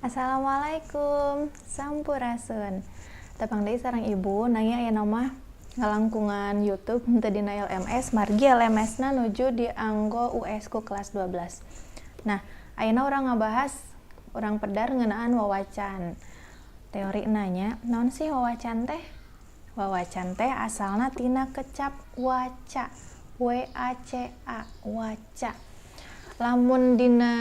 Assalamualaikum, sampurasun. Tepang deui sareng Ibu. Nanya aya mah ngalangkungan YouTube henteu dina LMS, margi LMS na nuju dianggo US ku kelas 12. Nah, ayeuna urang ngabahas, urang pedar ngeunaan wawacan. Teori nanya, naon sih wawacan teh? Wawacan teh asalna tina kecap waca, W A C A, waca. Lamun dina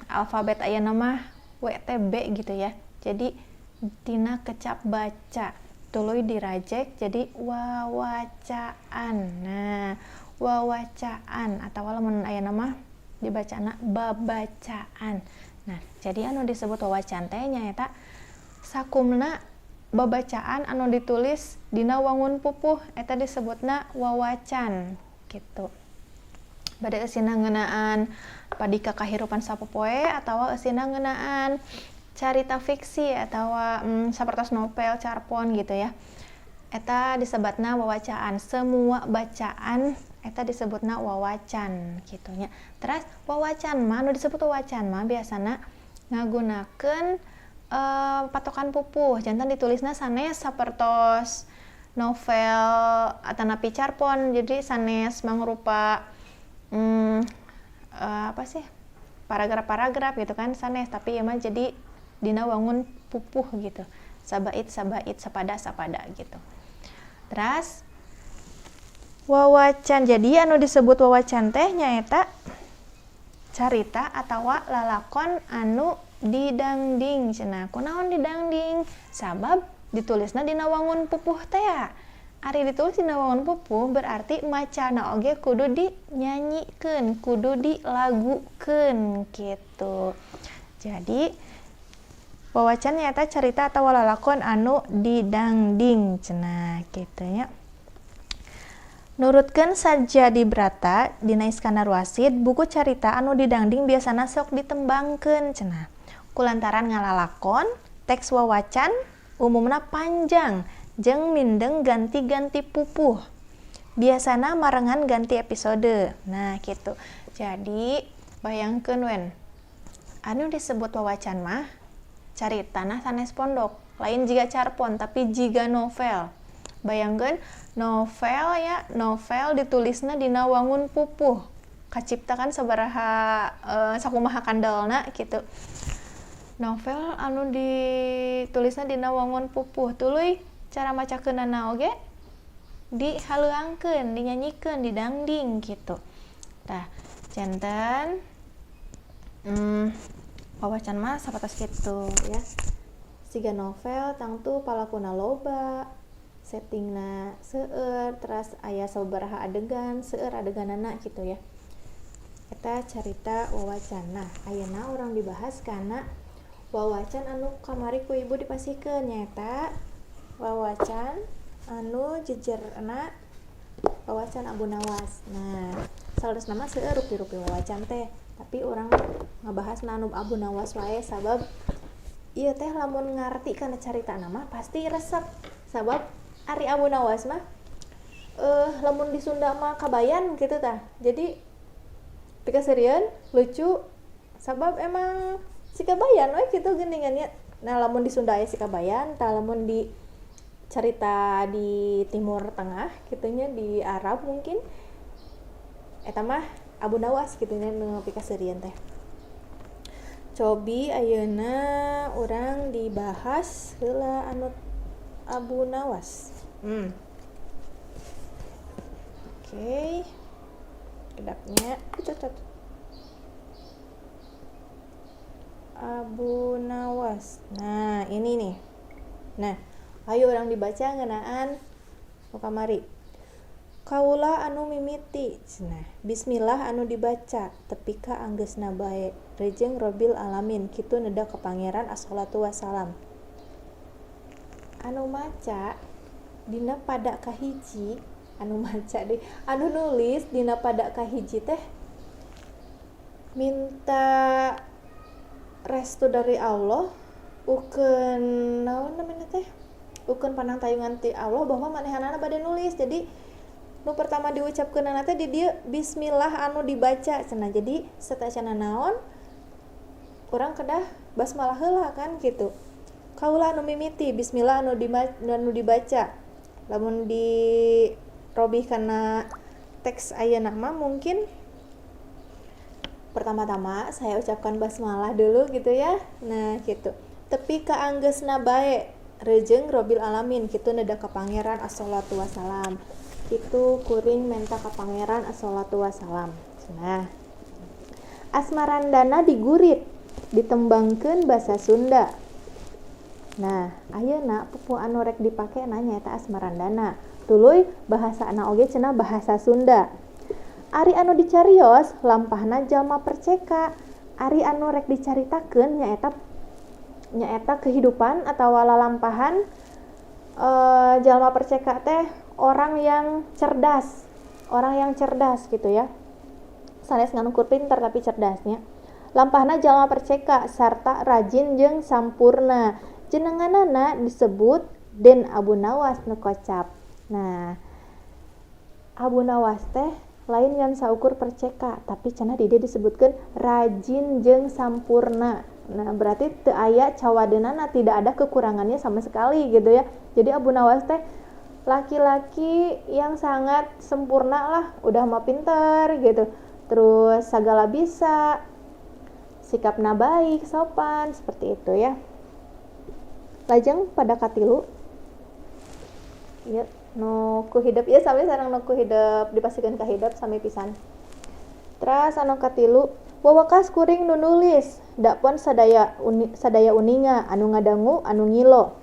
alfabet ayeuna mah W T B gitu ya. Jadi tina kecap baca tuluy dirajek jadi wawacaan. Nah, wawacaan atau lamun ayeuna mah dibacana babacaan. Nah, jadi anu disebut wawacan teh nyaeta sakumna babacaan anu ditulis dina wangun pupuh, eta disebutna wawacan gitu. Bade eusina ngeunaan padika kahirupan sapopoe atawa eusina ngeunaan carita fiksi atawa sapertos novel, carpon gitu ya. Eta disebatna wawacaan. Semua bacaan eta disebutna wawacan gitu nya. Terus wawacan mah, anu disebut wawacan mah biasana ngagunakeun patokan pupuh, janten ditulisna sanes sapertos novel atanapi carpon, jadi sanes mangrupa apa sih, paragraf-paragraf gitu kan, sanes, tapi ieu mah jadi dina wangun pupuh gitu, sabait sabait, sapada sapada gitu. Terus wawacan, jadi anu disebut wawacan teh nyaeta carita atawa lalakon anu didangding cenah. Kunaon didangding? Sabab ditulisna dina wangun pupuh teh. Ari ditulis dina wangun pupuh berarti macana oge kudu dinyanyikeun, kudu dilagukeun gitu. Jadi wawacan nyaeta carita atau lalakon anu didangding cenah kitu nya. Nurutkeun Sadjadi Brata dina Iskandar Wasid, buku carita anu didangding biasana sok ditembangkeun cenah. Kulantaran ngalalakon, teks wawacan umumna panjang jeung mindeng ganti-ganti pupuh. Biasana marengan ganti episode. Nah, gitu. Jadi bayangkeun wen. Anu disebut wawacan mah caritana sanes pondok, lain jiga carpon, tapi jiga novel. Bayangkeun novel ya, novel ditulisna dina wangun pupuh. Kacipta kan sabaraha sakumaha kandelna gitu. Novel anu ditulisna dina wangun pupuh, tuluy cara macakeunana oge dihaleuangkeun, dinyanyikeun, didangding gitu. Tah, janten wawacan mah sapertos kitu ya. Siga novel tangtu palakuna loba, settingna seueur, teras aya sababaraha adegan, seueur adeganana gitu ya. Eta carita wawacan. Nah, ayeuna urang dibahas kana wawacan anu kamari ku Ibu dipasihkeun, nyaeta wawacan anu jejerna wawacan Abu Nawas. Nah, saleresna mah seueur rupi-rupi wawacan teh, tapi urang ngabahasna anu Abu Nawas wae, sabab ieu teh lamun ngarti kana caritana mah pasti resep, sabab ari Abu Nawas mah lamun di Sunda mah kabayan gitu tah. Jadi pikaseurieun, lucu, sabab emang si kabayan we kitu geuningan nya. Nah, lamun di Sunda aya si kabayan, tah lamun di carita di Timur Tengah kitu nya, di Arab mungkin eta mah Abu Nawas kitu nya nu pikaseurieun teh. Cobi ayeuna urang dibahas heula anu Abu Nawas. Oke. Kedapnya catat. Abu Nawas. Nah, ini nih. Nah, ayo urang dibaca ngeunaan nu kamari. Kaula anu mimiti cenah. Bismillah anu dibaca tepi ka anggeusna bae. Rejeng Robbil alamin kitu neda ka Pangeran assalatu wassalam. Anu maca dina pada kahiji, anu maca deui, anu nulis dina pada kahiji teh minta restu dari Allah, ukeun naon namanya teh, ukeun panangtayungan ti Allah bahwa manehanana bade nulis. Jadi nu pertama diucapkeunana teh di dieu bismillah anu dibaca cenah. Jadi sateuacanna naon Urang kedah basmalah heula kan gitu. Kaula anu mimiti bismillah anu dibaca. Lamun dirobih kana teks ayeuna mah mungkin pertama-tama saya ucapkan basmalah dulu gitu ya. Nah gitu. Tepi ka anggeusna bae rejeung robil alamin kitu neda ka pangeran assalatu wassalam. Kitu kuring menta ka pangeran assalatu wassalam. Nah, Asmarandana digurit ditembangkeun basa Sunda. Nah, ayeuna pupuh anu rek dipake nyaeta Asmarandana. Tuluy bahasana oge cenah bahasa Sunda. Ari anu dicarios lampahna jalma perceka. Ari anu rek dicaritakeun nyaeta kehidupan atawa lalampahan jalma perceka teh orang yang cerdas. Orang yang cerdas gitu ya. Sanes ngan ukur pinter tapi cerdasnya. Lampahna jalma perceka sarta rajin jeung sampurna. Jenenganana disebut Den Abu Nawas nu kocap. Nah, Abu Nawas teh lain ngan saukur perceka, tapi cenah di dieu disebutkeun rajin jeung sampurna. Nah, berarti teu aya cawadeunana, tidak ada kekurangannya sama sekali gitu ya. Jadi Abu Nawas teh laki-laki yang sangat sempurna lah, udah mah pinter gitu. Terus segala bisa, sikapna baik, sopan, seperti itu ya. Lajeng pada katilu, ieu nu ku hidep ieu sami sareng nu ku hidep dipasihkeun ka hidep sami pisan. Teras anu katilu, wawakas kuring nu nulis, dakpon sadaya uninga anu ngadangu anu ngilo.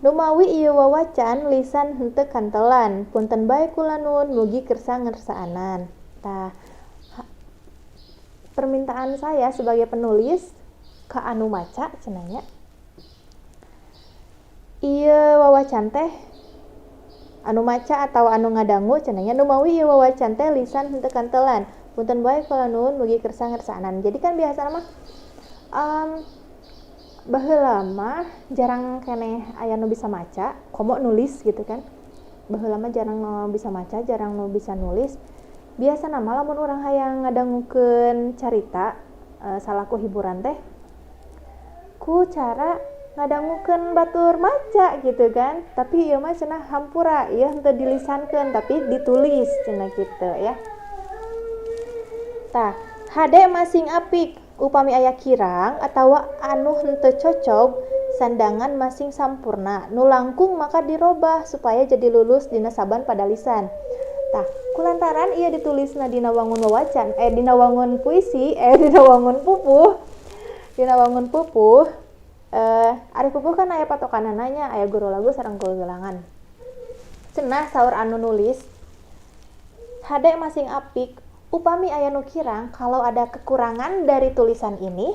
Numawi ieu wawacan lisan henteu kantelan, punten bae kula nuhun mugi kersa ngersaanan. Tah, permintaan saya sebagai penulis ka anu maca cenah nya. Ieu wawacan teh anu maca atau anu ngadangu cenah nya, numawi ieu wawacan teh lisan henteu kantelan, punten bae kula nuhun mugi kersa ngersaanan. Jadi kan biasana mah baheula mah jarang keneh aya nu bisa maca, komo nulis gitu kan. Baheula mah jarang nu bisa maca, jarang nu bisa nulis. Biasana mah lamun urang hayang ngadangukeun carita salaku hiburan teh ku cara ngadangukeun batur maca gitu kan. Tapi ieu mah cenah hampura, ieu henteu dilisankeun tapi ditulis cenah gitu ya. Tah, hade masing apik upami aya kirang atawa anu henteu cocog sandangan masing sampurna nu langkung maka dirobah supaya jadi lulus dina saban padalisan. Tah, kulantaran ieu ditulisna dina wangun wawacan, dina wangun puisi, dina wangun pupuh. Dina wangun pupuh, ari pupuh kan aya patokanana nya, aya guru lagu sareng guru gelangan. Cenah saur anu nulis, hade masing apik upami aya nu kirang, kalau ada kekurangan dari tulisan ini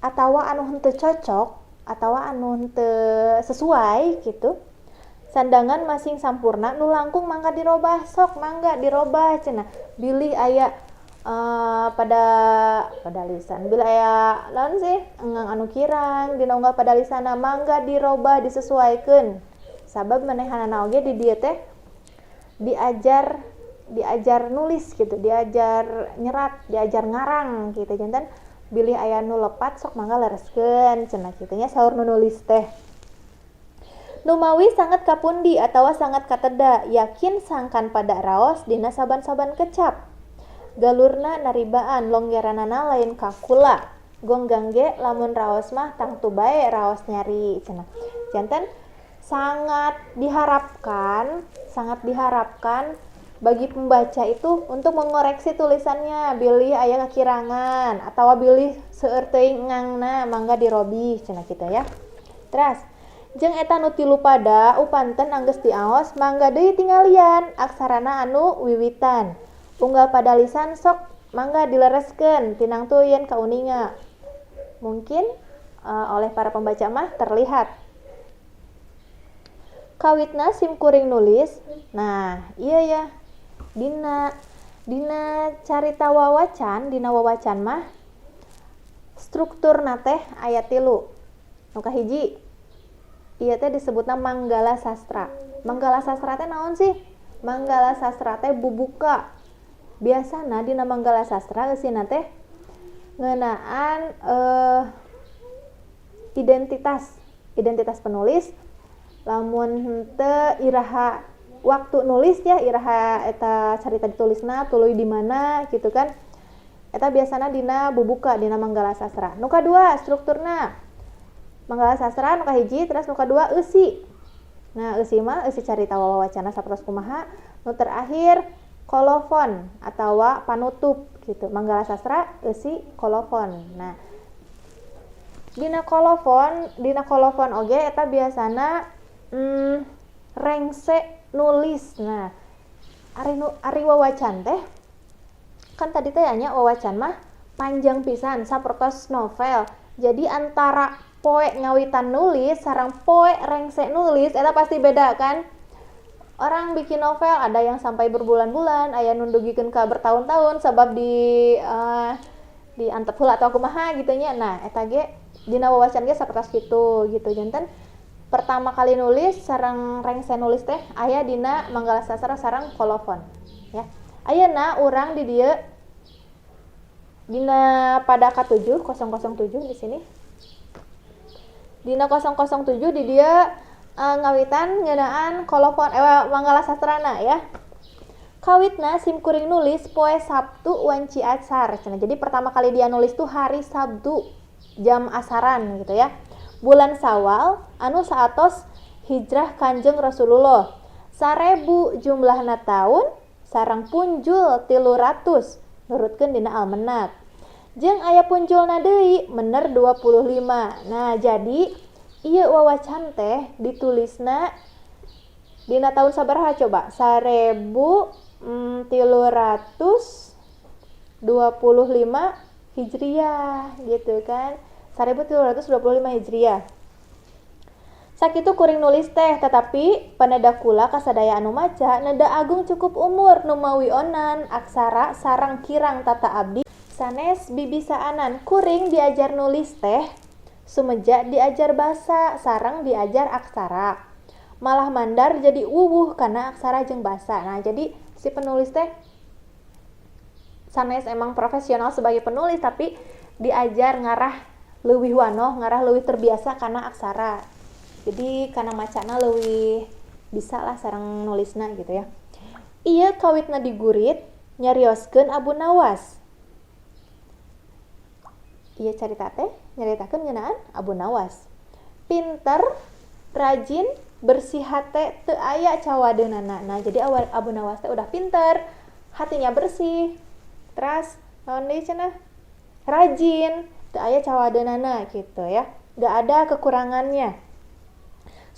atawa anu henteu cocok atawa anu henteu sesuai gitu. Sandangan masing sampurna nu langkung mangga dirobah, sok mangga dirobah cenah. Bilih aya pada lisan, bilih aya naon sih engang anu kirang dina unggal pada lisana mangga dirobah disesuaikeun. Sabab manehanana oge di dieu teh diajar nulis gitu, diajar nyerat, diajar ngarang gitu. Janten bilih aya nu lepat sok mangga lereskeun cenah kitu nya saur nu nulis teh. Numawi sanget kapundi atawa sanget kateda, yakin sangkan pada raos dina saban-saban kecap. Galurna naribaan, longgeranana lain kakula. Gonggang ge lamun raos mah tangtu bae raos nyari cenah. Janten sangat diharapkan bagi pembaca itu untuk mengoreksi tulisannya, bilih aya kakirangan atawa bilih seueur teuing engangna mangga dirobih cenah kitu ya. Teras jeung eta nu tilu pada upanten anggeus diaos mangga deui tingalian aksarana anu wiwitan. Unggal pada lisan sok mangga dilereskeun tinangtu yen kauninga. Mungkin oleh para pembaca mah terlihat. Kawitna sim kuring nulis. Nah, iya ya. Dina carita wawacan, dina wawacan mah strukturna teh aya 3. Nu kahiji ieu teh disebutna manggala sastra. Manggala sastra teh naon sih? Manggala sastra teh bubuka. Biasana dina manggala sastra eusina teh ngeunaan identitas penulis, lamun henteu iraha waktu nulis ya, iraha eta carita ditulisna, tuluy di mana gitu kan. Eta biasana dina bubuka, dina manggala sastra. Nu kadua strukturna manggala sastra nu kahiji, terus nu kadua eusi. Nah, eusi mah eusi carita wawacana sapertos kumaha. Nu terakhir kolofon atawa panutup gitu. Manggala sastra, eusi, kolofon. Nah, dina kolofon oge eta biasana rengse nulis. Nah, ari wawacan teh kan tadi teh nya, wawacan mah panjang pisan sapertos novel. Jadi antara poe ngawitan nulis sareng poe rengse nulis eta pasti beda kan. Orang bikin novel ada yang sampai berbulan-bulan, aya nu dugikeun ka bertahun-tahun sebab di antep heula atau kumaha gitu nya. Nah, eta ge dina wawacan ge sapertos kitu gitu. Janten pertama kali nulis sareng rengse nulis teh aya dina manggala sastra sareng kolofon ya. Ayeuna urang di dieu dina pada K7 007 di sini. Dina 007 di dieu ngawitan ngeunaan kolofon, manggala sastrana ya. Kawitna sim kuring nulis poe Sabtu wanci asar cenah. Jadi pertama kali dia nulis tuh hari Sabtu jam asaran gitu ya. Bulan Sawal anu saatos hijrah Kanjeng Rasulullah. 1000 jumlahna taun sareng punjul 300 nurutkeun dina almenak. Jeung aya punjulna deui mener 25. Nah, jadi ieu wawacan teh ditulisna dina tahun sabaraha coba? 1325 Hijriah gitu kan. 1325 Hijriah. Sakitu kuring nulis teh, tetapi paneda kula kasadaya anu maca neda agung cukup umur numawi onan aksara sareng kirang tata abdi sanes bibisaanan. Kuring diajar nulis teh sumeja diajar basa sareng diajar aksara, malah mandar jadi wuwuh karena aksara jeung basa. Nah, jadi si penulis teh sanes emang profesional sebagai penulis, tapi diajar ngarah leuwih wanoh, ngarah leuwih terbiasa karena aksara. Jadi karena macana leuwih bisa lah sareng nulisna gitu ya. Ieu kawitna digurit nyarioskeun Abu Nawas. Ieu carita teh nyaritakeun ngeunaan Abu Nawas. Pinter, rajin, bersih hate, teu aya cawadeunana. Nah, jadi awal Abu Nawas teh udah pinter, hatinya bersih, terus naon deui cenah? Rajin, teu aya cawadeunana gitu ya. Gak ada kekurangannya.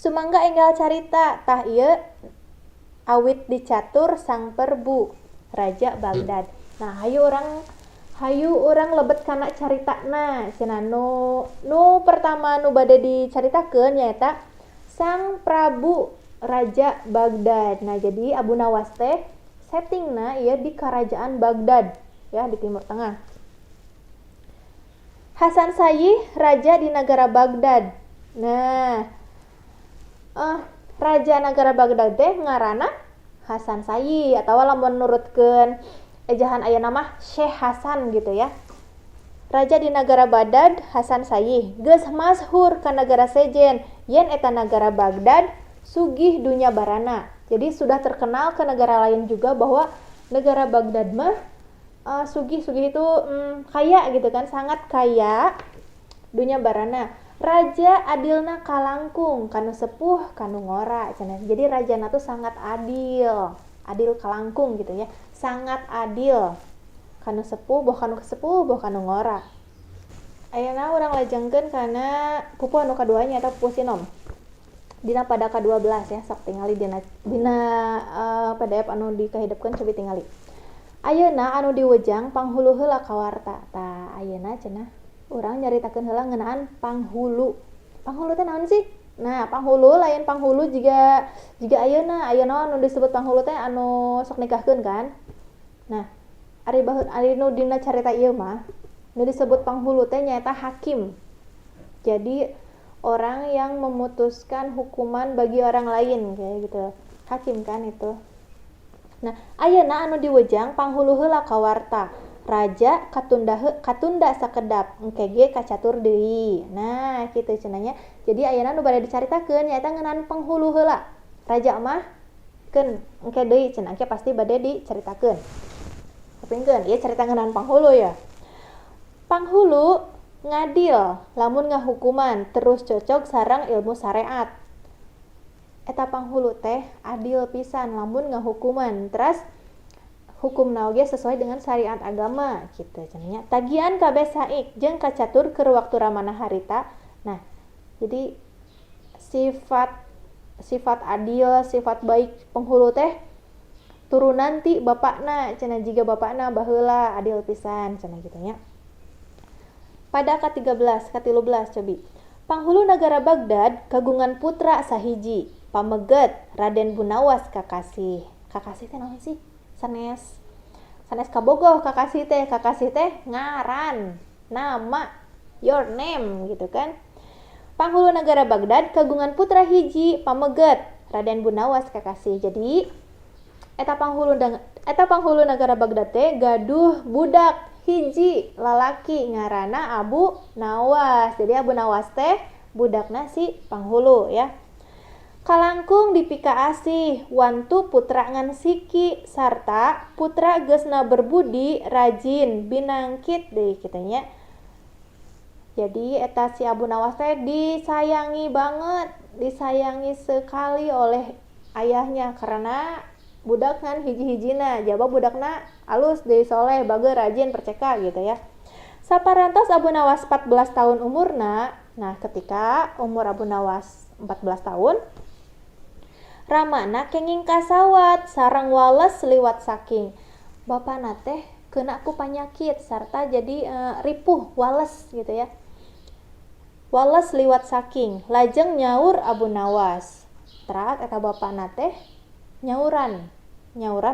Sumangga enggal carita, tah ieu awit dicatur Sang Perbu, Raja Baghdad. Nah, hayu urang lebet kana caritana cenah. Nu pertama nu bade dicaritakeun nyaeta Sang Prabu Raja Baghdad. Nah, jadi Abu Nawas teh settingna ieu di kerajaan Baghdad ya, di Timur Tengah. Hasan Sayih raja di negara Baghdad. Nah, raja negara Baghdad teh ngaranna Hasan Sayih atau lamun nurutkeun ejahan ayeuna mah Syekh Hasan gitu ya. Raja di negara Baghdad Hasan Sayih geus masyhur ka negara sejen yen eta negara Baghdad sugih dunya barana. Jadi sudah terkenal ke negara lain juga bahwa negara Baghdad mah sugih. Sugih itu kaya gitu kan, sangat kaya dunya barana. Raja adilna kalangkung kanu sepuh kanu ngora cenah. Jadi rajana tuh sangat adil, adil kalangkung gitu ya, sangat adil kanu sepuh, boh kanu sepuh boh kanu ngora. Ayeuna urang lajengkeun kana pupuh anu kaduanya atau pupuh sinom dina pada ka-12 ya. Sok tingali dina PDF anu dikahidepkeun, cobi tingali. Ayeuna anu diwejang panghulu heula kawarta. Tah, ayeuna cenah urang nyaritakeun heula ngeunaan panghulu. Panghulu teh naon sih? Nah, panghulu lain panghulu jiga ayeuna. Ayeuna anu disebut panghulu teh anu sok nikahkeun kan. Nah, ari baheula, ari nu dina carita ieu mah nu disebut panghulu teh nyaeta hakim. Jadi orang yang memutuskan hukuman bagi orang lain kayak gitu. Hakim kan itu. Nah, ayeuna anu diwejang panghulu heula kawarta. Raja katunda sakedap engke ge kacatur deui. Nah, kitu cenah nya. Jadi ayeuna nu bade dicaritakeun nyaeta ngeunaan penghulu heula. Raja mah keun engke deui cenah, engke pasti bade dicaritakeun. Kupingkeun, ieu carita ngeunaan panghulu ya. Panghulu ngadil lamun ngahukuman terus cocok sareng ilmu syariat. Eta panghulu teh adil pisan lamun ngahukuman, terus hukumna oge sesuai dengan syariat agama gitu cenah nya. Tagihan kabeh saik jeung kacatur keur waktu ramana harita. Nah, jadi sifat adil, sifat baik penghulu teh turunan ti bapakna cenah, jiga bapakna baheula adil pisan cenah gitu nya. Pada ka-13, ka-13 cobi. Panghulu nagara Baghdad kagungan putra sahiji, pameget Raden Bunawas kakasih. Kakasih teh naon sih? Sanes kabogoh kakasih teh, kakasih teh ngaran, nama, your name gitu kan. Panghulu nagara Baghdad kagungan putra hiji, pameget Raden Bunawas kakasih. Jadi eta panghulu nagara Baghdad teh gaduh budak hiji lalaki ngaranna Abu Nawas. Jadi Abu Nawas teh budakna si panghulu ya. Kalangkung dipika asih wantu putra ngan siki sarta putra geusna berbudi rajin binangkit deui kitu nya. Jadi eta si Abu Nawas teh disayangi banget, disayangi sekali oleh ayahnya karena budak ngan hiji-hijina, jaba budakna alus deui, soleh, bager, rajin, perceka gitu ya. Saparantos Abu Nawas 14 tahun umurna. Nah, ketika umur Abu Nawas 14 tahun, ramana kenging kasawat sareng wales liwat saking. Bapana teh kena ku panyakit sarta jadi ripuh wales gitu ya. Wales liwat saking, lajeng nyaur Abu Nawas. Terak eta bapana teh nyauran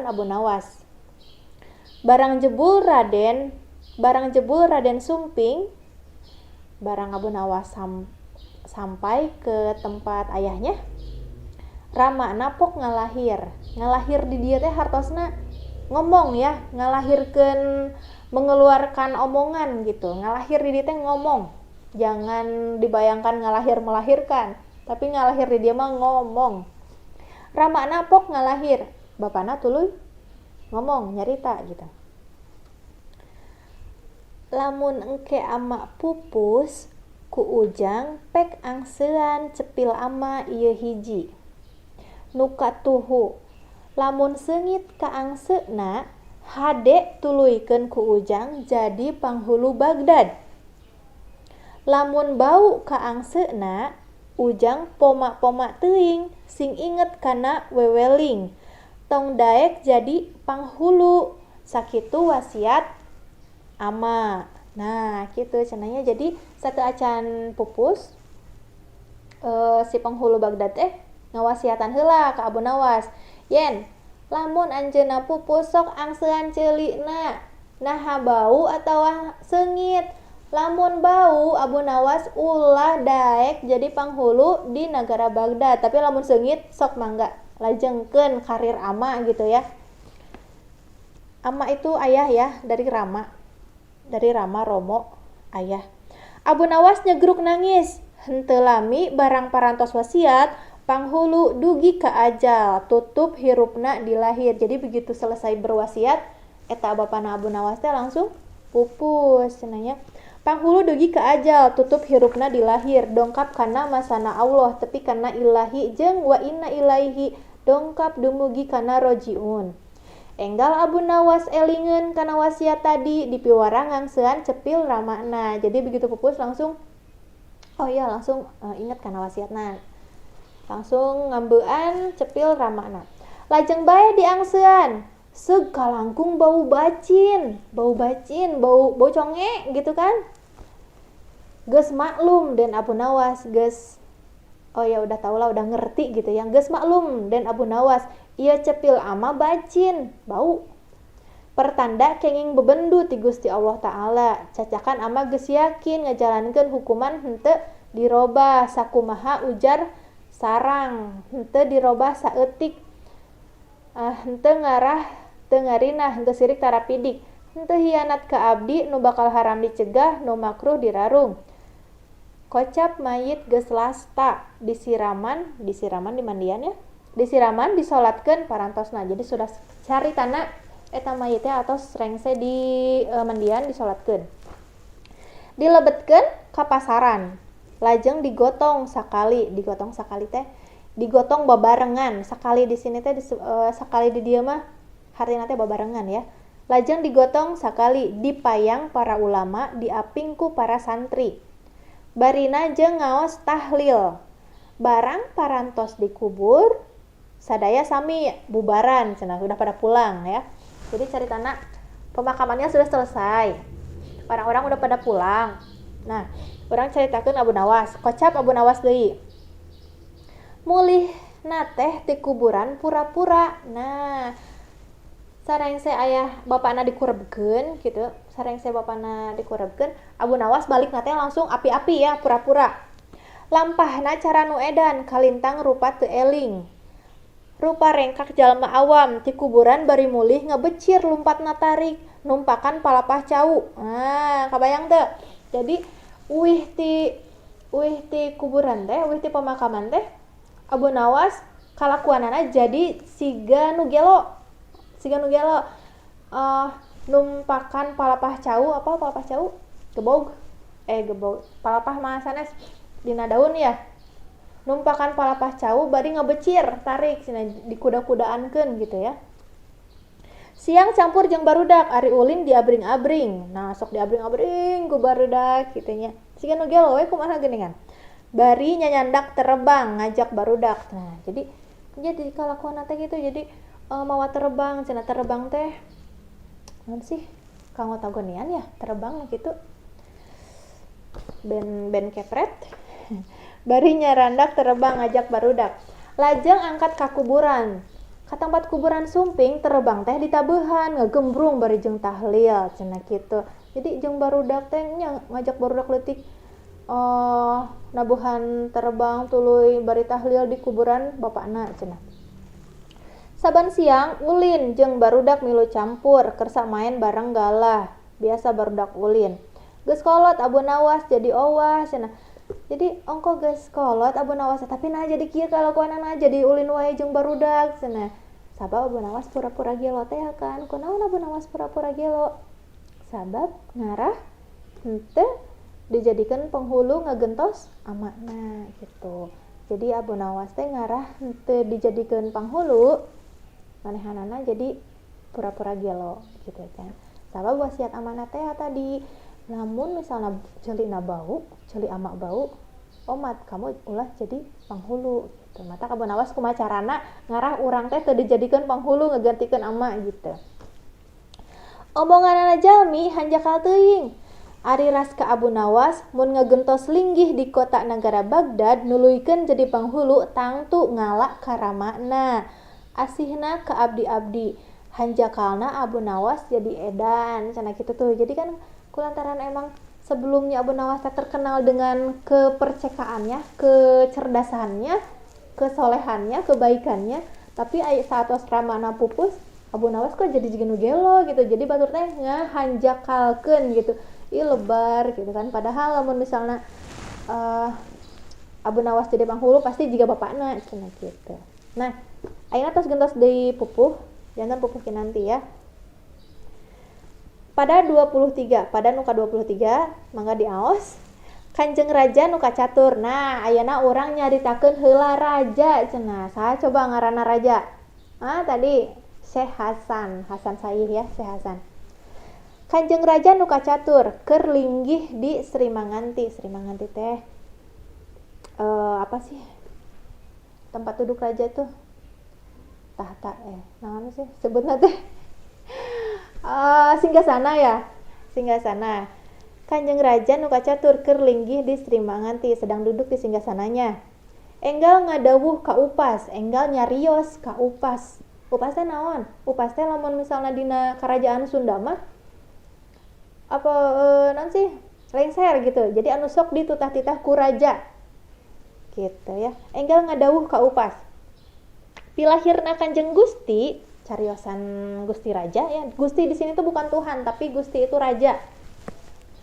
Abu Nawas. Barang jebul Raden Sumping, barang Abu Nawas sampai ke tempat ayahnya, ramana pok ngalahir. Ngalahir di dieu teh hartosna ngomong ya, ngalahirkeun, mengeluarkan omongan gitu. Ngalahir di dieu teh ngomong. Jangan dibayangkan ngalahir melahirkan, tapi ngalahir di dieu mah ngomong. Ramana pok ngalahir, bapana tuluy ngomong nyarita gitu. Lamun engke ama pupus ku ujang pek angsean cepil ama ieu hiji nu katuhu. Lamun seungit kaangseuna hade tuluykeun ku ujang jadi panghulu Baghdad. Lamun bau kaangseuna ujang poma-poma teuing sing inget kana weweling, tong daek jadi panghulu. Sakitu wasiat ama. Nah, kitu cenahnya. Jadi satu acan pupus si penghulu Baghdad teh ngawasiatan heula ka Abu Nawas. Yen lamun anjeunna pupus sok angsean ceulikna, naha bau atawa seungit. Lamun bau Abu Nawas ulah daek jadi panghulu di negara Baghdad, tapi lamun seungit sok mangga lajengkeun karir ama gitu ya. Ama itu ayah ya, dari Rama. Dari Rama Romo ayah. Abu Nawas nyegruk nangis, henteu lami barang parantos wasiat panghulu dugi ka ajal tutup hirupna dilahir. Jadi begitu selesai berwasiat eta bapana Abu Nawas teh langsung pupus cenah nya. Panghulu dugi ka ajal tutup hirupna dilahir, dongkap kana masana Allah tepi kana ilahi jeung wa inna ilaihi dongkap dumugi kana rojiun. Enggal Abu Nawas elingeun kana wasiat tadi dipiwarang ngangsean cepil ramana. Jadi begitu pupus langsung oh iya langsung inget kana wasiatna. Langsung ngambean cepil ramana. Lajeng bae diangsean. Seug kalangkung bau bacin, bau bau conge gitu kan. Geus maklum den Abu Nawas geus oh ya udah tau lah, udah ngerti gitu ya. Geus maklum den Abu Nawas ieu cepil ama bacin, bau. Pertanda kenging bebendu ti Gusti Allah Ta'ala. Cacakan ama geus yakin ngajalankeun hukuman henteu dirobah sakumaha ujar sarang, henteu dirobah saeutik. Henteu ngarah teu ngarina, henteu sirik tarapidik. Henteu hianat ka abdi nu bakal haram dicegah nu makruh dirarung. Kocap mayit geus lasta disiraman, disiraman dimandian ya. Disiraman disolatkeun parantosna. Jadi sudah caritana eta mayit teh atos rengse di mandian disolatkeun. Dilebetkeun ka pasaran. Lajeng digotong sakali, digotong sakali teh digotong babarengan. Sakali di sini teh sakali di dieu mah hartina teh babarengan ya. Lajeng digotong sakali dipayang para ulama diaping ku para santri. Barina jeung ngaos tahlil. Barang parantos dikubur sadaya sami bubaran cenah, sudah pada pulang ya. Jadi caritana pemakamannya sudah selesai. Orang-orang udah pada pulang. Nah, urang caritakeun Abu Nawas. Kocap Abu Nawas deui. Mulihna teh ti kuburan pura-pura. Nah, sarengse ayah bapakna dikurebkeun gitu. Sarengse bapakna dikurebkeun, Abu Nawas balik teh langsung api-api ya, pura-pura. Lampahna cara nu edan kalintang rupa teu eling. Rupa rengkak jalma awam ti kuburan bari mulih ngebecir lumpatna tarik numpakan palapah cau. Nah, kabayang teu? Jadi uih ti kuburan teh, uih ti pemakaman teh Abu Nawas kalakuanana jadi siga nu gelo. Siga nu gelo. Numpakan palapah cau, apa palapah cau? Gebog. Gebog. Palapah mah sanes dina daun ya. Numpakan palapah cau bari ngebecir tarik cenah dikuda-kudaankeun gitu ya. Siang campur jeung barudak ari ulin diabring-abring. Nah, sok diabring-abring ku barudak kitu nya. Siga nu gelo we kumaha geuningan. Bari nyanyandak terebang ngajak barudak. Nah, jadi kalakuan teh gitu. Jadi mawa terebang cenah, terebang teh naon sih? Kanggo tagonian ya, terebang gitu. Ben kepret. Bari nyarandak terebang ngajak barudak. Lajeng angkat ka kuburan. Ka tempat kuburan sumping terebang teh ditabehan ngegembrung bari jeung tahlil cenah kitu. Jadi jeung barudak teh nya ngajak barudak leutik nabuhan terebang tuluy bari tahlil di kuburan bapakna cenah. Saban siang ulin jeung barudak milu campur kersa main bareng galah. Biasa barudak ulin. Geus kolot Abu Nawas jadi owah cenah. Jadi ongko geus kolot Abu Nawas tapi nah jadi kieu kalakuanana jadi ulin wae jeung barudak cenah. Sabab Abu Nawas pura-pura gelo teh kan. Kunaon Abu Nawas pura-pura gelo? Sabab ngarah henteu dijadikan penghulu ngagentos amakna gitu. Jadi Abu Nawas teh ngarah henteu dijadikan penghulu manehanana jadi pura-pura gelo gitu kan. Sabab wasiat amanah teh tadi, lamun misalnya celina bau, celi amak bau, omat kamu ulah jadi penghulu gitu. Mata Abu Nawas kumaha carana ngarah urang teh teu dijadikeun penghulu ngegantikeun ama gitu. Omonganana jalmi hanjakal teuing. Ari ras ka Abu Nawas mun ngagentos linggih di kota nagara Baghdad nuluykeun jadi penghulu tangtu ngala karamana. Asihna ka abdi-abdi. Hanjakalna Abu Nawas jadi edan cenah kitu tuh. Jadi kan kulantaran emang sebelumnya Abu Nawas terkenal dengan kepercekaannya, kecerdasannya, kesolehannya, kebaikannya, tapi saat ramana pupus Abu Nawas kok jadi jiga nu gelo gitu. Jadi batur teh ngahanjakalkeun gitu. Ih lebar gitu kan. Padahal lamun misalnya Abu Nawas jadi panghulu pasti jiga bapakna cenah gitu. Nah, ayeuna tos gentos deui pupuh, jangan pupuh kinanti ya. Pada 23, pada nu ka-23 mangga diaos Kanjeng Raja nu kacatur. Nah, ayeuna urang nyaritakeun heula raja cenah. Saha coba ngaranna raja? Ah, tadi Syekh Hasan, Hasan Sayih ya, Syekh Hasan. Kanjeng Raja nu kacatur keur linggih di Sri Manganti. Sri Manganti teh apa sih? Tempat duduk raja tuh. Tahta naon sih sebutna teh? Singgasana ya, singgasana. Kanjeng Raja nu kacatur keur linggih di Sri Manganti, sedang duduk di singgasananya. Enggal ngadawuh ka upas, enggal nyarios ka upas. Upas teh naon? Upas teh lamun misalna dina kerajaan Sunda mah apa naon sih? Lengser gitu. Jadi anu sok ditutah-titah ku raja. Gitu ya. Enggal ngadawuh ka upas. Pilahirna Kanjeng Gusti Cariosan Gusti Raja ya. Gusti di sini tuh bukan Tuhan, tapi Gusti itu raja.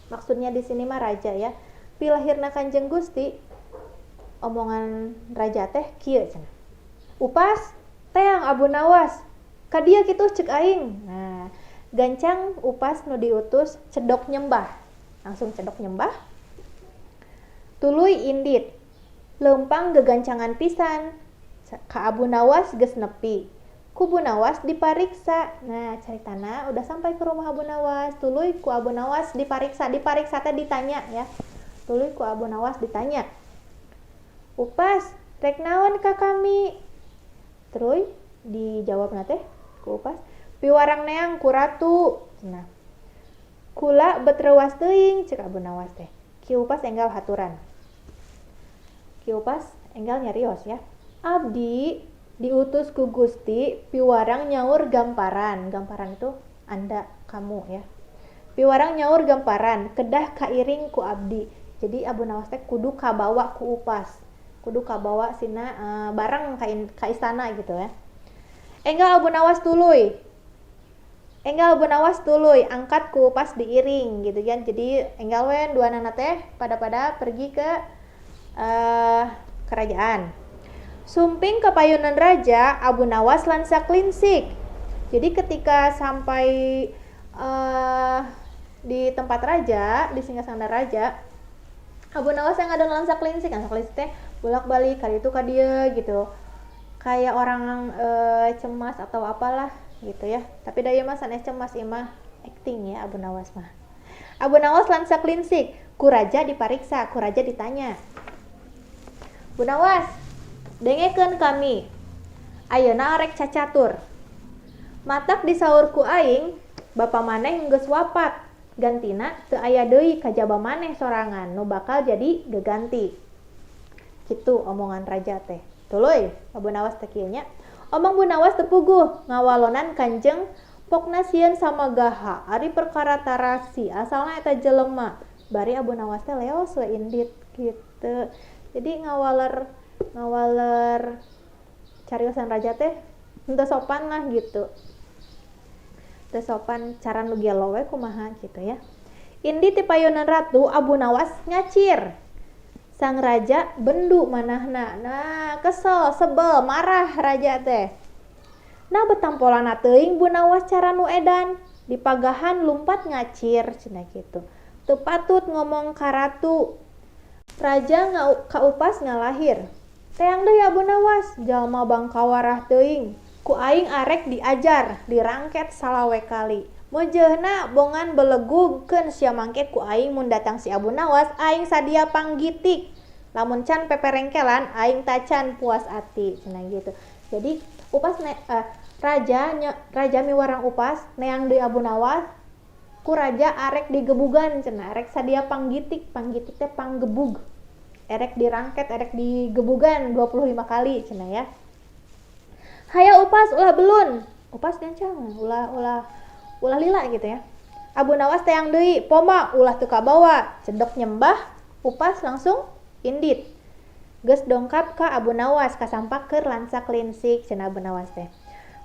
Maksudnya di sini mah raja ya. Pilahirna Kanjeng Gusti, omongan raja teh kieu cenah. Upas teang Abu Nawas. Ka dieu kitu cek aing. Nah, gancang Upas nu diutus cedok nyembah. Langsung cedok nyembah. Tuluy indit. Leumpang gegancangan pisan. Ka Abu Nawas geus nepi. Ku Bu Nawas dipariksa. Nah, caritana udah sampai ke rumah Abu Nawas. Tuluy ku Abu Nawas dipariksa. Dipariksa teh ditanya ya. Tuluy ku Abu Nawas ditanya. Upas, rek naon ka kami? Terus dijawab teh ku Upas, piwarang neang ku ratu. Nah, kula bet reuwas teuing cek Abu Nawas teh. Ki Upas enggal haturan. Ki Upas enggal nyarios ya. Abdi diutus ku Gusti piwarang nyaur gamparan. Gamparan itu anda, kamu ya. Piwarang nyaur gamparan, kedah kairing ku abdi. Jadi Abu Nawas teh kudu kabawa ku Upas. Kudu kabawa sina bareng ka istana gitu ya. Enggal Abu Nawas tuluy. Enggal Abu Nawas tuluy, angkat ku Upas diiring gitu kan. Jadi enggal we dua nana teh pada-pada pergi ke kerajaan. Sumping ke payunan raja, Abu Nawas lansak linsik. Jadi ketika sampai di tempat raja, di singgasana raja, Abu Nawas yang ada lansak linsik, lansak linsik teh bolak-balik kali itu ka dia gitu. Kayak orang cemas atau apalah gitu ya. Tapi da ieu mah sanes cemas, ieu mah acting ya Abu Nawas mah. Abu Nawas lansak linsik, ku raja dipariksa, ku raja ditanya. Bu Nawas, dengekeun kami. Ayeuna arek cacatur. Matak disaur ku aing, bapa maneh geus wapat. Gantina teu aya deui kajaba maneh sorangan nu bakal jadi geganti. Kitu omongan raja teh. Tuluy Abu Nawas teh kieu nya. Omong Bu Nawas teu puguh ngawalonan kanjeng pokna sieun samagaha ari perkara tarasi asalna eta jelema. Bari Abu Nawas teh leos we indit gitu. Jadi ngawaler ngawaler cariosan raja teh henteu sopan lah gitu. Teu sopan cara nu gelo we kumaha gitu ya. Indit ti payunan ratu Abu Nawas ngacir. Sang raja bendu manahna. Nah, kesel, sebel, marah raja teh. Nah, betampolana teuing Bu Nawas cara nu edan. Dipagahan lumpat ngacir cenah gitu. Teu patut ngomong ka ratu. Raja ka Upas ngalahir. Teang deui Abu Nawas, jalma bangkawarah teuing. Ku aing arek diajar, dirangket salawe kali. Meujeuhna bongan belegug keun sia mangke ku aing mun datang si Abu Nawas aing sadia panggitik. Lamun can peperengkelan aing tacan puas ati cenah gitu. Jadi Upas raja raja miwarang Upas neang deui Abu Nawas ku raja arek digebugan cenah, arek sadia panggitik, panggitik teh panggebug. Erek dirangket, erek digebugan 25 kali cenah ya. Hayo Upas ulah belun. Upas gancang, ulah ulah ulah lila gitu ya. Abu Nawas teang deui, poma ulah teu kabawa, cedok nyembah, Upas langsung indit. Geus dongkap ka Abu Nawas kasampak keur lansak linsik cenah Abu Nawas teh.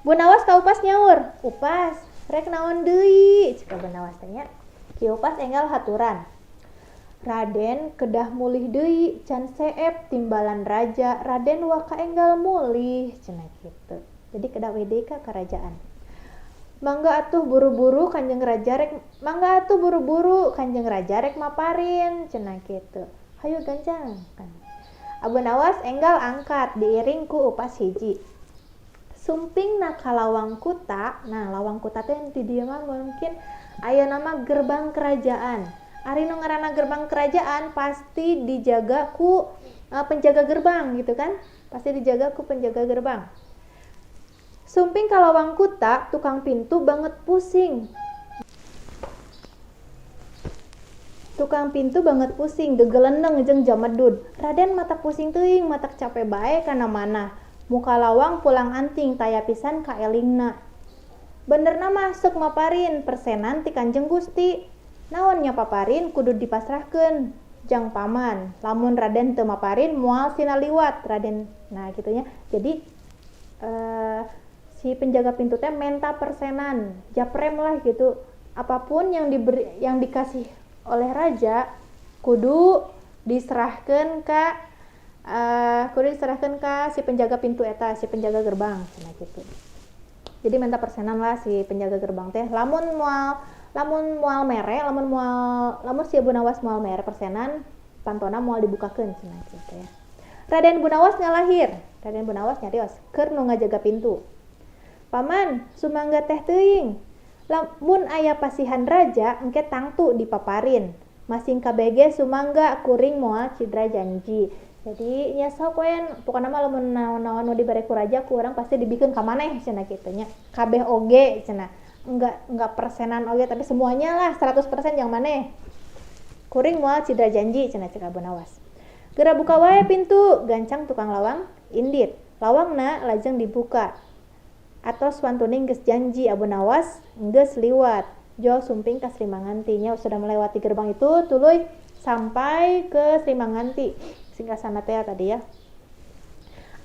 Bu Nawas ka Upas nyaur, Upas rek naon deui cek Abu Nawas teh nya. Ki Upas enggal haturan. Raden kedah mulih deui can seep timbalan raja, Raden waka enggal mulih cenah kitu. Jadi kedah we deui ka kerajaan. Mangga atuh buru-buru Kanjeng Raja rek, mangga atuh buru-buru Kanjeng Raja rek maparin cenah kitu. Hayu gancang kan. Abu Nawas enggal angkat diiring ku Upas hiji. Sumping na ka lawang kuta. Nah, lawang kuta teh di dieu mah mungkin aya nama gerbang kerajaan. Ari nu ngaranna gerbang kerajaan pasti dijaga ku penjaga gerbang gitu kan? Pasti dijaga ku penjaga gerbang. Sumping ka lawang kuta, tukang pintu banget pusing. Tukang pintu banget pusing, gegeleneng jeung jamedud. Raden mata pusing teuing, matak capek bae kana mana. Muka lawang pulang anting taya pisan kaelingna. Benerna mah seuk maparin persenan ti Kanjeng Gusti. Naon nya paparin kudu dipasrahkeun jang paman. Lamun Raden teu maparin moal sina liwat Raden. Nah, kitu nya. Jadi Si penjaga pintu teh menta persenan, japrem lah gitu. Apapun yang diberi, yang dikasih oleh raja kudu diserahkan ke kudu diserahkan ke si penjaga pintu eta, si penjaga gerbang cenah gitu. Jadi minta persenan lah si penjaga gerbang teh. Lamun moal mere, lamun si Abu Nawas moal mere persenan, pantona moal dibukakeun cenah gitu ya. Raden Bunawas ngalahir. Raden Bunawas nyarios keur nu ngajaga pintu. "Paman, sumangga teh teuing. Lamun aya pasihan raja engke tangtu dipaparin. Masing KBG sumangga, kuring moal cidra janji." Jadi nya sok we, pokona mah lamun naon-naon nu dibere ku raja ku urang pasti dibikeun ka maneh cenah kitu nya. Kabeh oge cenah. Enggak persenan oge, tapi semuanya lah 100% yang maneh. "Kuring moal cidra janji," cenah cek Abu Nawas. "Geura buka wae pintu," gancang tukang lawang indit. Lawangna lajeng dibuka. Atos wantuning geus janji, Abu Nawas geus liwat. Jol sumping ka Sri Manganti nya, sudah melewati gerbang itu tuluy sampai ke Sri Manganti. Singgasana teh tadi ya.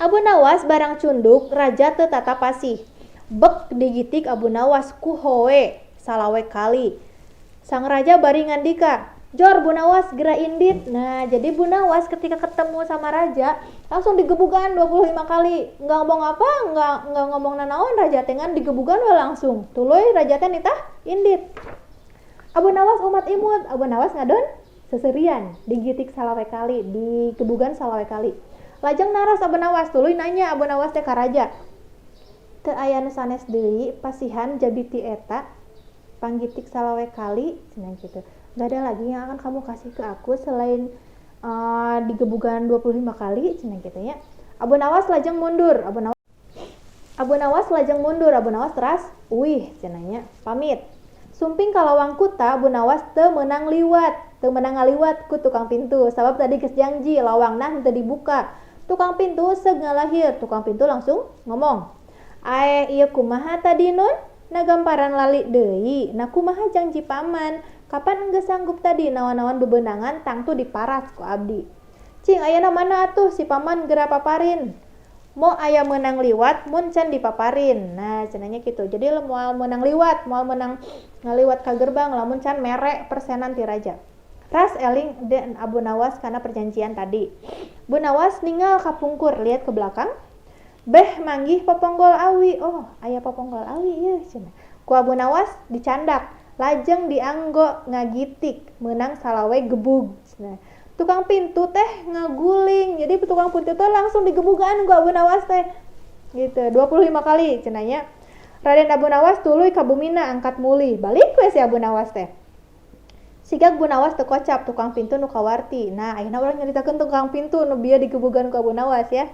Abu Nawas barang cunduk, raja teu tata pasih. Bek digitik Abu Nawas ku hoe salawe kali. Sang raja bari ngandika, "Jor Bu Nawas, gera indit." Nah, jadi Bu Nawas ketika ketemu sama raja langsung digebukan 25 kali. Nggak ngomong apa, nggak ngomong nanaon raja teh, ngan digebukan we langsung. Tuluy raja teh nitah indit. Abu Nawas umat imut, Abu Nawas ngadon seserian, digitik salawe kali, digebugan salawe kali. Lajeng naros Abu Nawas, tuluy nanya Abu Nawas teh ka raja. "Teu aya nu sanes deui pasihan jabi ti eta panggitik salawe kali?" cenah gitu. "Gak ada lagi yang akan kamu kasih ke aku selain digebugan 25 kali?" cenah gitu ya. Abu Nawas lajeng mundur, Abu Nawas lajeng mundur, Abu Nawas teras uih cenah nya, pamit. Sumping ka lawang kuta, Abu Nawas teu meunang liwat, teu meunang ngaliwat ku tukang pintu sabab tadi geus janji lawangna henteu dibuka. Tukang pintu seug ngalahir, tukang pintu langsung ngomong, "Aeh, ieu kumaha tadi nun? Nagamparan lali deui. Nah, kumaha janji paman? Kapan geus sanggup tadi naon-naon bebenangan tangtu diparas ku abdi. Cing ayeuna mana atuh si paman, geura paparin. Moal aya meunang liwat mun can dipaparin." Nah, cenah nya kitu. Jadi moal meunang liwat, moal meunang ngaliwat ka gerbang lamun can mere persenan ti raja. Ras eling den Abu Nawas karena perjanjian tadi. Bu Nawas ningal kapungkur, lihat ke belakang. Beh manggih poponggol awi. "Oh, aya poponggol awi ieu," cenah. Ku Abu Nawas dicandak, lajeng dianggo ngagitik, meunang salawe gebug. Nah, tukang pintu teh ngaguling. Jadi tukang pintu teh langsung digebugan ku Abu Nawas teh. Gitu, 25 kali cenah nya. Raden Abu Nawas tuluy ka bumina angkat mulih. Balik we si Abu Nawas teh. Sigag Bu Nawas teu kocap, tukang pintu nu kawarti. Nah, ayeuna urang nyaritakeun tukang pintu nu bieu digebugan ku Abu Nawas ya.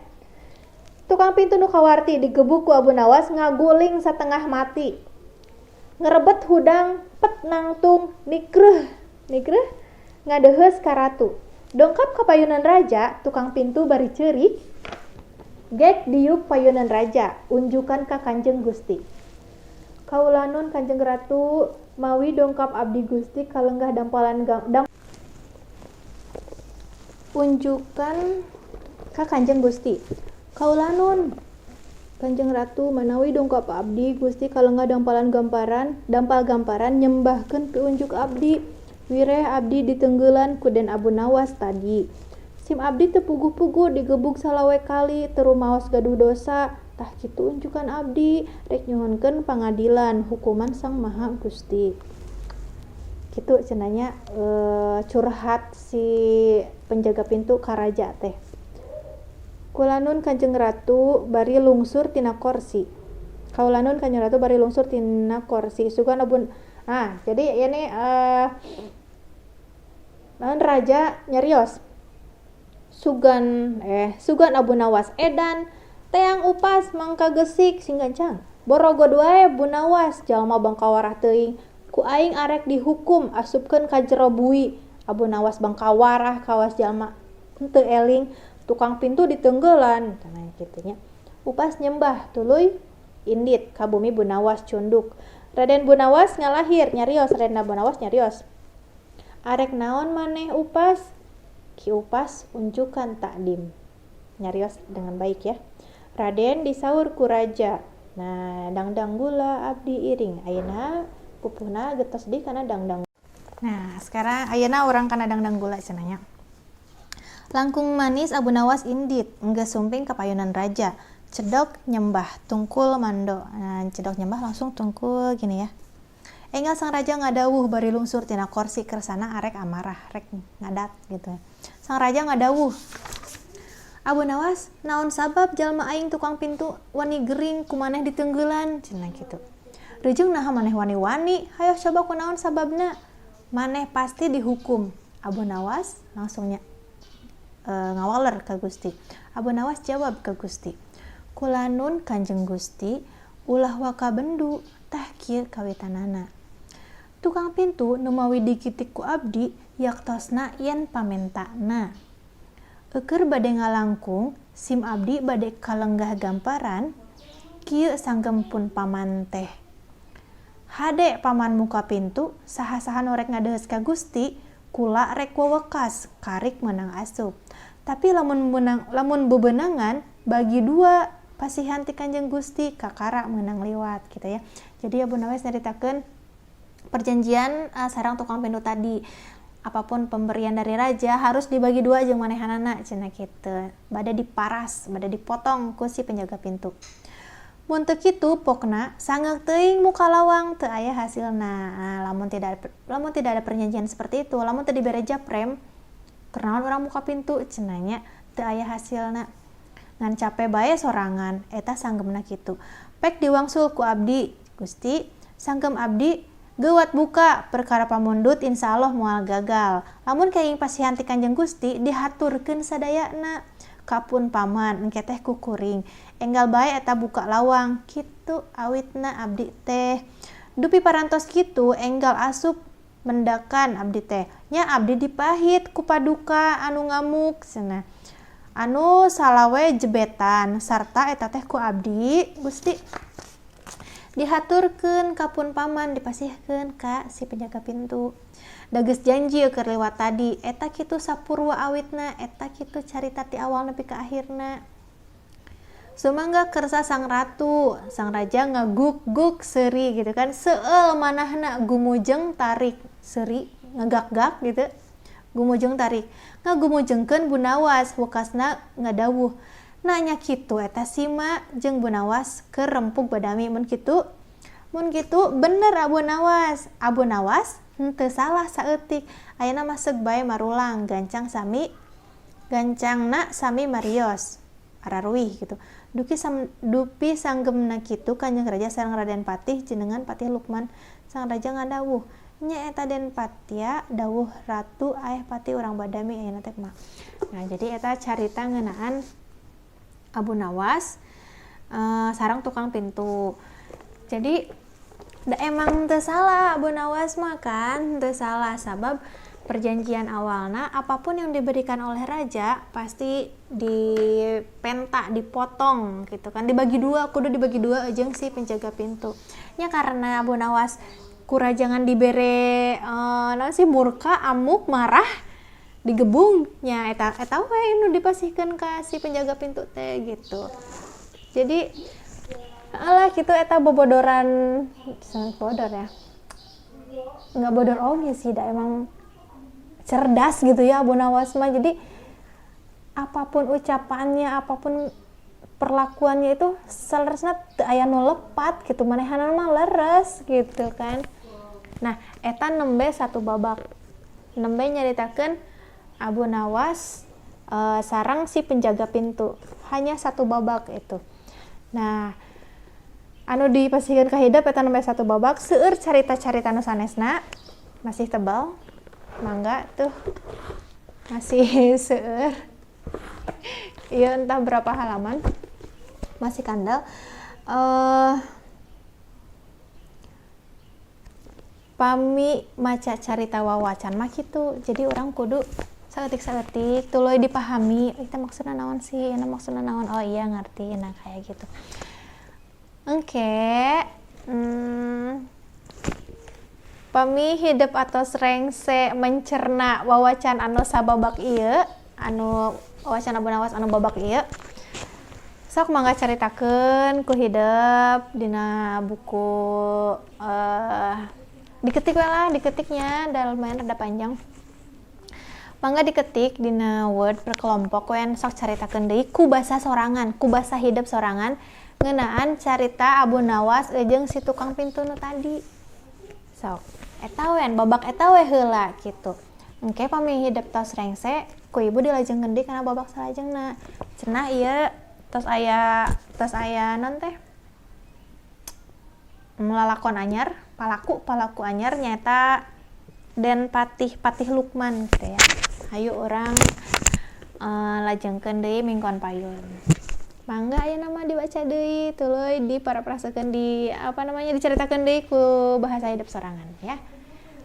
Tukang pintu nu kawarti digebuk ku Abu Nawas ngaguling setengah mati. Ngerebet hudang pet nangtung nikreuh nikreuh ngadeheus ka ratu. Dongkap ka payunan raja, tukang pintu bari ceurik. Gek diuk payunan raja, unjukan ka Kanjeng Gusti. "Kaulanun Kanjeng Ratu, mawi dongkap abdi Gusti kalenggah dampalan dam unjukan ka Kanjeng Gusti. Kaulanun Kanjeng Ratu, manawi dongkap abdi Gusti kalenggah dampalan gamparan, dampal gamparan nyembahkeun piunjuk abdi. Wireh abdi ditenggeulan ku Den Abu Nawas tadi. Sim abdi teu puguh-puguh digebug salawe kali, teu rumaos gaduh dosa. Tah kitu unjukan abdi, rek nyuhunkeun pangadilan hukuman Sang Maha Gusti." Kitu cenah nya, curhat si penjaga pintu ka raja teh. "Kulanun Kanjeng Ratu," bari lungsur tina korsi. "Kaulanun Kanjeng Ratu," bari lungsur tina korsi. Sugan abun. Ah, jadi ini naon, raja nyarios. Sugan Abu Nawas edan, teang upas mangka gesik sing gancang. "Borogod wae Bu Nawas, jalma bangkawarah teuing. Ku aing arek dihukum asupkeun ka jero bui." Abu Nawas bangkawarah kawas jalma henteu eling, tukang pintu ditenggeulan cenah kitu nya. Upas nyembah tuluy indit ka bumi Bu Nawas cunduk. Raden Bu Nawas ngalahir nyarios, Raden Abu Nawas nyarios. "Arek naon maneh, Upas?" Ki Upas unjukan takdim. Nyarios dengan baik ya. "Raden," disaur ku raja. Nah, dangdang gula abdi iring. Ayeuna pupuhna getos di kana dangdang. Nah, sekarang ayeuna urang kana dangdang gula cenah nya. Langkung manis Abu Nawas indit, enggeus sumping ka payunan raja. Cedok nyembah tungkul mando. Nah, cedok nyembah langsung tungkul gini ya. Enggal sang raja ngadawuh bari lungsur tina korsi kersana arek amarah, rek ngadat gitu. Sang raja ngadawuh, Abu Nawas, naon sabab jalma aing tukang pintu wani gering ku maneh diteunggeulan cenah kitu. Rejeung naha maneh wani-wani, hayoh coba kunaon sababna. Maneh pasti dihukum. Abu Nawas langsungnya ngawaler ka Gusti. Abu Nawas jawab ke Gusti. Kulanun Kanjeng Gusti, ulah waka bendu, tah kieu kawitanana. Tukang pintu nu mawi dikitik ku abdi yaktosna yen pamentana. Eukeur bade ngalangkung sim abdi bade kalenggah gamparan kieu sanggem pun paman teh. Hade paman muka pintu saha-saha nu rek ngadeuheus ka Gusti kula rek wewekas karik meunang asup. Tapi lamun meunang lamun bebenangan bagi dua pasihan ti Kanjeng Gusti kakara meunang liwat gitu ya. Jadi Abu Nawas nyaritakeun perjanjian sareng tukang pintu tadi, apapun pemberian dari raja harus dibagi dua jeung manehanana cenah kitu, bade diparas, bade dipotong ku si penjaga pintu. Mun teu kitu pokna sangeuk teuing muka lawang teu aya hasilna. Nah, lamun tidak ada perjanjian seperti itu, lamun teu dibere japrem, kunaon urang muka pintu cenah nya, teu aya hasilna, ngan cape bae sorangan. Eta sanggemna kitu. Pek diwangsul ku abdi Gusti, sanggem abdi gewat buka perkara pamundut, insyaallah moal gagal. Lamun kenging pasihan ti Kanjeng Gusti dihaturkeun sadayana kapun paman, engke teh ku kuring enggal bae eta buka lawang. Kitu awitna abdi teh. Dupi parantos kitu enggal asup mendakan abdi teh nya, abdi dipahit ku paduka anu ngamuk cenah, anu salawe jebetan sarta. Eta teh ku abdi Gusti dihaturkeun kapun paman, dipasihkeun ka si penjaga pintu, da geus janji keur liwat tadi. Eta kitu sapurwa awitna, eta kitu carita ti awal nepi ka akhirna. Sumangga kersa sang ratu, sang raja ngaguk-guk seuri gitu kan, seueul manahna gumujeng tarik seuri, ngagak-gak gitu, gumujeng tarik ngagumujengkeun Bunawas. Wekasna ngadawuh nanya kitu eta sima jeung Bunawas keur rempug badami. Mun kitu bener Abu Nawas, Abu Nawas henteu salah saeutik. Ayeuna mah seug bae marulang gancang sami gancangna sami marios araruih gitu. Duki sam, dupi sanggemna kitu Kanjeng Raja sareng Raden Patih jenengan Patih Lukman. Sang raja ngadawuh nya eta Den Patya dawuh ratu ayah pati urang badami ayeuna teh kumaha. Nah, jadi eta carita ngeunaan Abu Nawas sareng tukang pintu. Jadi da emang teu salah Abu Nawas mah kan, teu salah, sabab perjanjian awalna apapun yang diberikan oleh raja pasti dipenta, dipotong gitu kan, dibagi dua, kudu dibagi dua jeung si penjaga pintu nya. Karena Abu Nawas ku rajangan dibere naon sih, murka, amuk, marah, digebung nya, eta eta we nu dipasihkeun ka si penjaga pintu teh gitu. Jadi alah gitu, eta bobodoran, sangat bodor ya, nggak bodor oge sih, da emang cerdas gitu ya Abu Nawas mah. Jadi apapun ucapannya, apapun perlakuannya itu saleresna teu aya nu lepat gitu, manehanna mah leres gitu kan. Nah, eta nembe satu babak, nembe nyaritakeun Abu Nawas sareng si penjaga pintu, hanya satu babak itu. Nah, anu dipasihkeun ka hidep eta nembe satu babak. Seueur carita-carita nu sanesna, masih tebal, mangga tuh, masih seueur. Iya, entah berapa halaman, masih kandel. Pami maca carita wawacan mah gitu, jadi urang kudu saeutik-saeutik tuluy dipahami itu maksudnya naon sih, ini maksudnya naon, oh iya ngerti. Nah, kayak gitu. Oke, okay. Pami hidep atau rengse mencerna wawacan anu sababak ieu, anu wawacan Abu Nawas anu babak ieu. Sok mangga caritakeun ku hidep dina buku, diketik we lah, diketiknya da lumayan rada panjang. Mangga diketik dina Word per kelompok we, sok caritakeun deui ku basa sorangan, ku basa hidep sorangan ngeunaan carita Abu Nawas jeung si tukang pintu nu tadi. Sok eta we, babak eta we heula kitu. Engke pami hidep tos rengse, ku ibu dilajengkeun deui kana babak salajengna. Cenah ieu tos aya naon teh, lalakon anyar, palaku palaku anyar nyaeta Den Patih Patih Lukman gitu ya. Hayu urang lajengkeun deui minggon payun. Mangga ayeuna mah dibaca deui, tuluy diparaprasekeun, di apa namanya, dicaritakeun deui ku bahasa hidep sorangan ya.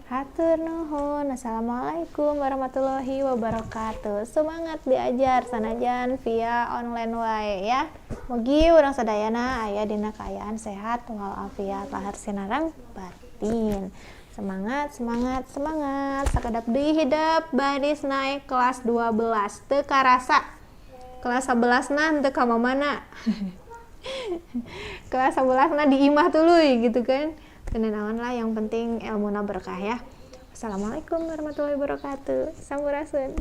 Hatur nuhun. Assalamualaikum warahmatullahi wabarakatuh. Semangat diajar sanajan via online wae ya. Mugi urang sadayana aya dina kaayaan sehat walafiat, lahir sinareng batin. Semangat, semangat, semangat. Sakedap deui hidep baris naik kelas 12. Teu karasa. Kelas 11 nah teu ka mana. Kelas 11 nah di imah tuluy gitu kan. Teu naon lah, yang penting ilmuna berkah ya. Assalamualaikum warahmatullahi wabarakatuh. Sampurasun.